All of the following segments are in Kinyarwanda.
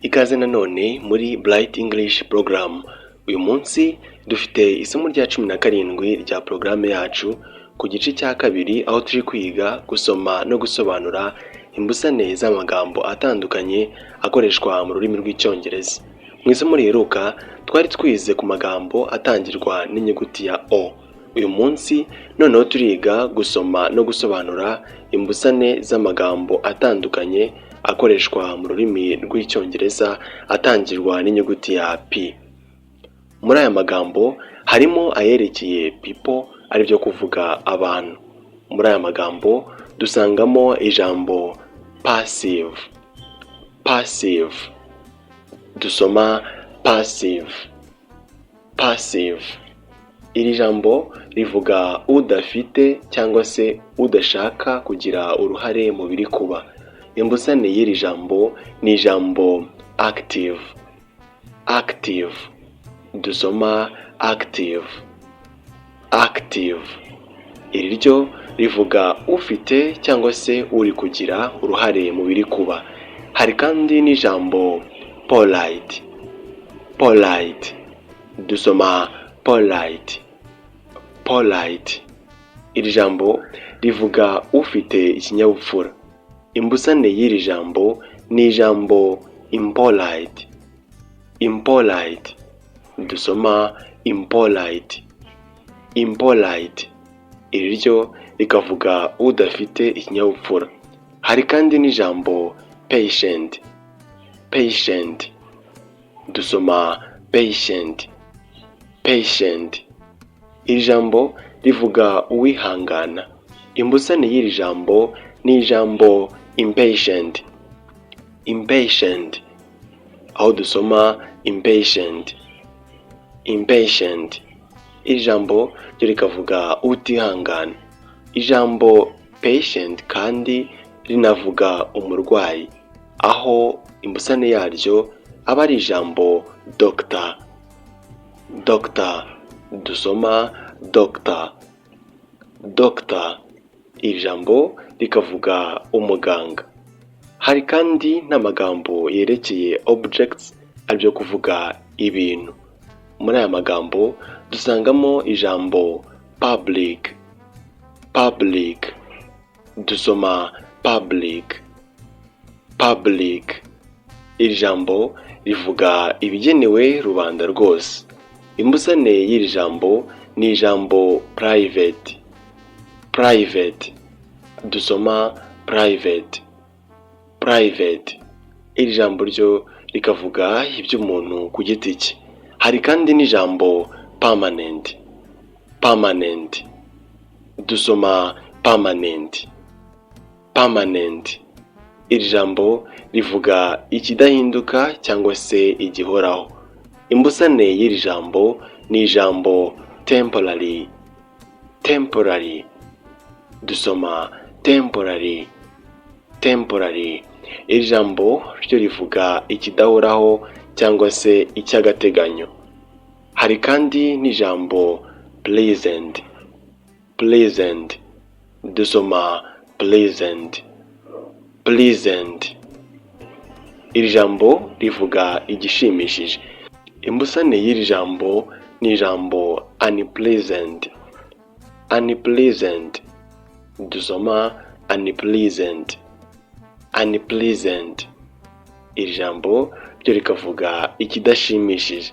Ikaze nanone muri Bright English Program. Uyu munsi dufite isomo rya 17 rya porogaramu yacu ku gice cya kabiri, aho turi kwiga gusoma no gusobanura imbusane z'amagambo atandukanye akoreshwa mu rurimi rw'Icyongereza. Mu isomo riheruka twari twize ku magambo atangirwa n'inyuguti ya O. Uyu munsi noneho turiga gusoma no gusobanura imbusane z'amagambo atandukanye akoreshwa mu rurimi rw'Icyongereza atangirwa n'inyuguti ya P. Muri aya magambo harimo ayerekeye people, aribyo kuvuga abantu. Muri aya magambo dusangamo ijambo passive. Passive, dusoma passive, passive. Iri jambo rivuga udafite cyangwa se udashaka kugira uruhare mu biri kuba. Imbusane y'iri jambo ni ijambo active. Active, dusoma active, active. Iri ryo rivuga ufite cyangwa se uri kugira uruhare mu biri kuba. Hari kandi n'ijambo polite. Polite, dusoma polite, polite. Iri jambo rivuga ufite ikinyabupfura. Imbusane y'iri jambo ni ijambo impolite. Impolite, dusoma impolite, impolite. Iri ryo rikavuga udafite ikinyabupfura. Hari kandi n'ijambo patient. Patient, dusoma patient, patient. Iri jambo rivuga uwihangana. Imbusane y'iri jambo ni ijambo impatient. Impatient, aho dusoma impatient, impatient. Iri jambo ryo rikavuga utihangana. Ijambo patient kandi rinavuga umurwayi, aho imbusane yaryo aba ari ijambo doctor. Doctor, dusoma doctor, doctor. Iri jambo rikavuga umuganga. Hari kandi n'amagambo yerekeye objects, aribyo kuvuga ibintu. Muri aya magambo dusangamo ijambo public. Public, dusoma public, public. Iri jambo rivuga ibigenewe rubanda rwose. Imbusane y'iri jambo ni ijambo private. Private, dusoma private, private. Iri jambo ryo rikavuga iby'umuntu ku giti cye. Hari kandi n'ijambo permanent. Permanent, dusoma permanent, permanent. Iri jambo rivuga ikidahinduka cyangwa se igihoraho. Imbusane y'iri jambo ni ijambo temporary. Temporary, dusoma temporary, temporary. Iri jambo ryo rivuga ikidahoraho cyangwa se icy'agateganyo. Hari kandi n'ijambo pleasant. Pleasant, dusoma pleasant, pleasant. Iri jambo rivuga igishimishije. Imbusane y'iri jambo ni ijambo unpleasant. Unpleasant, dusoma unpleasant, unpleasant. Iri jambo ryo rikavuga ikidashimishije.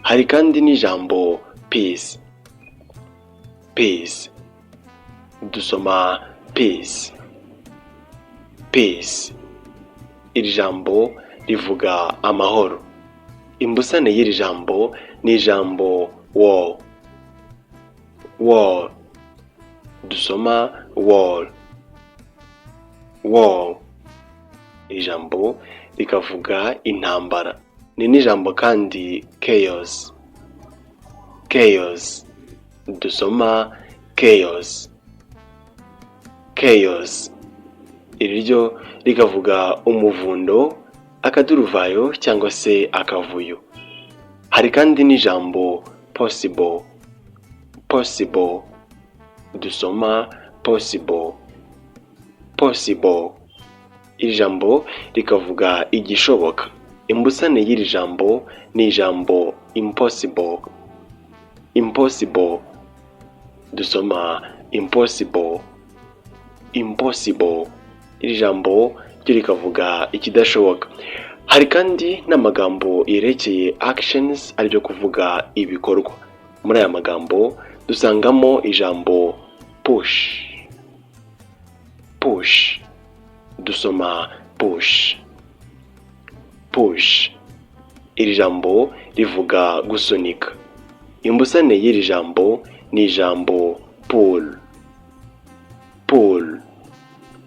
Hari kandi n'ijambo peace. Peace, dusoma peace, peace. Iri jambo rivuga amahoro. Imbusane y'iri jambo ni ijambo war. War, dusoma war, war. Iri jambo rikavuga intambara. Ni n'ijambo kandi chaos. Chaos, dusoma chaos, chaos. Iri ryo rikavuga umuvundo, akaduruvayo cyangwa se akavuyo. Hari kandi n'ijambo possible. Possible, dusoma possible, possible. Iri jambo rikavuga igishoboka. Imbusane y'iri jambo ni ijambo impossible. Impossible, dusoma impossible, impossible. Iri jambo ryo rikavuga ikidashoboka. Hari kandi n'amagambo yerekeye actions, aribyo kuvuga ibikorwa. Muri aya magambo dusangamo ijambo push. Push, dusoma push, push. Iri jambo rivuga gusunika. Imbusane y'iri jambo ni ijambo pull. Pull,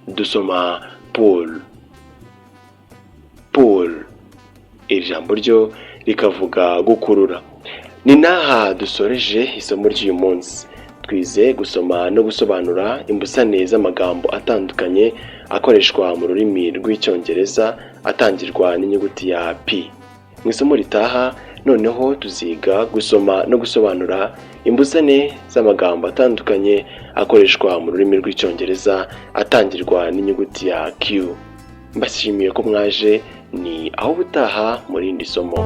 dusoma pull, pull. Iri jambo ryo rikavuga gukurura. Ni n'aha dusoreje isomo ry'uyu munsi. Twize gusoma no gusobanura imbusane z'amagambo atandukanye akoreshwa mu rurimi rw'Icyongereza atangirwa n'inyuguti ya P. Mu isomo ritaha noneho tuziga gusoma no gusobanura imbusane z'amagambo atandukanye akoreshwa mu rurimi rw'Icyongereza atangirwa n'inyuguti ya Q. Mbashimiye ko mwaje. Ni aho ubutaha mu rindi somo.